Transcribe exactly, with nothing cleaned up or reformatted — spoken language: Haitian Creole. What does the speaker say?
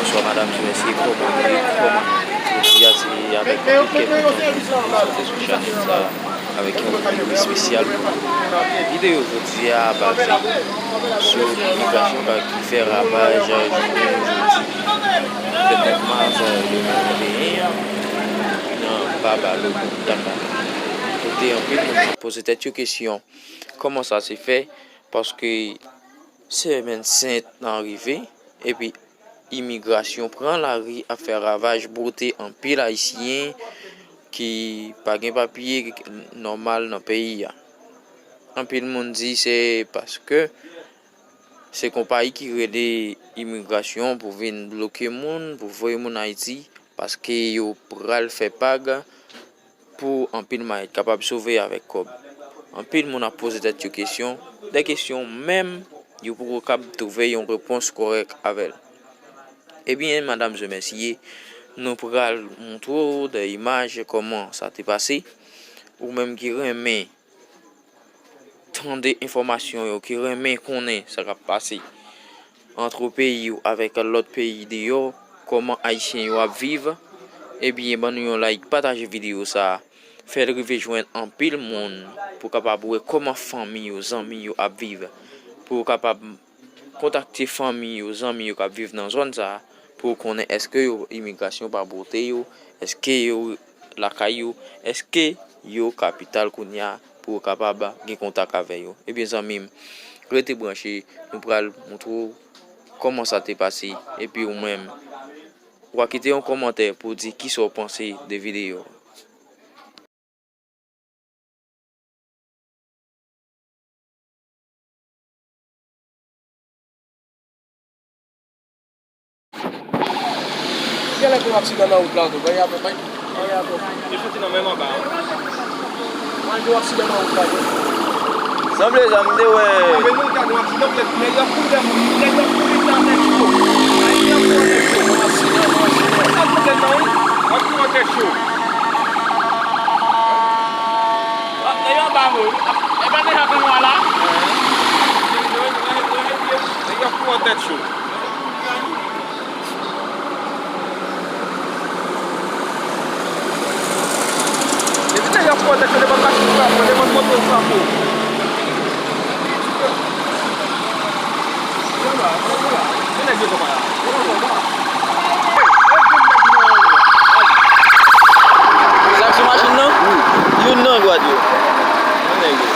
Bonswa, madam, mesye, kòman nou ye? Kòman nou ye? Jodi a, se avèk anpil kè kontan pou nou sòti sou chanèl sa a avèk yon videyo espesyal pou nou. Videyo jodi a baze sou imigrasyon ka, ki fè ravaj jounen jodi, vennèf mas de mil venteyen an, nan Babalo, Punta Cana. Kote anpil moun ap poze tèt yo kesyon, kòman sa se fè? Paske semèn sent lan rive, epi imigrasyon pran lari ap fè ravaj, bwote anpil Ayisyen ki pa gen papye nòmal nan peyi a. Anpil moun di se paske se konpayi ki rele imigrasyon pou vin bloke moun, pou voye moun Ayiti, paske yo pral fè pag pou anpil mayèt kapab sove avèk kòb. Anpil moun ap poze tèt yo kesyon, de kesyon menm yo poko kab twouve yon repons kòrèk avè l. Ebyen, madam e mesye, nou pral montre w de imaj kòman sa te pase. Ou menm ki renmen tande enfòmasyon yo, ki renmen konnen sa k ap pase ant peyi yo avèk lòt peyi deyò, kòman Ayisyen yo ap viv, ebyen, ban nou yon like, pataje videyo sa a, fè l rive jwenn anpil moun pou kapab wè kòman fanmi yo, zanmi yo ap viv, pou yo kapab kontakte fanmi yo, zanmi yo k ap viv nan zòn sa a, pou konnen èske yo, imigrasyon pa bwote yo, èske yo lakay yo, èske yo kapital kounye a pou yo kapab gen kontak avè yo. Ebyen, zanmi m, rete branche, nou pral montre w kòman sa te pase, epi ou menm, w a kite yon kòmantè pou w di kisa w panse de videyo. Genlè gen yon aksidan nan wout la tou, bay atò, bay, bay atò. Yo soti nan menm anba. Mwen gen yon aksidan nan wout la tou. Sanble sa m te wè. Sanble nou ka gen yon aksidan, poutèt nèg yo ap kouri, nèg yo ap kouri nan tèt cho. Nèg yo ap kouri nan tèt cho. Aksidan, aksidan. Sa pwoblèm nan, wi. Ap kouri nan tèt cho. Nèg yo anba vre wi. E pa deja pran nwa la? Nèg yo ap kouri nan tèt cho. Depi nèg yo ap kouri nan tèt cho, depi machin frape, depi moto frape. Sa k sou machin nan? Wi. Youn nan gwad yo. Yon nèg yo.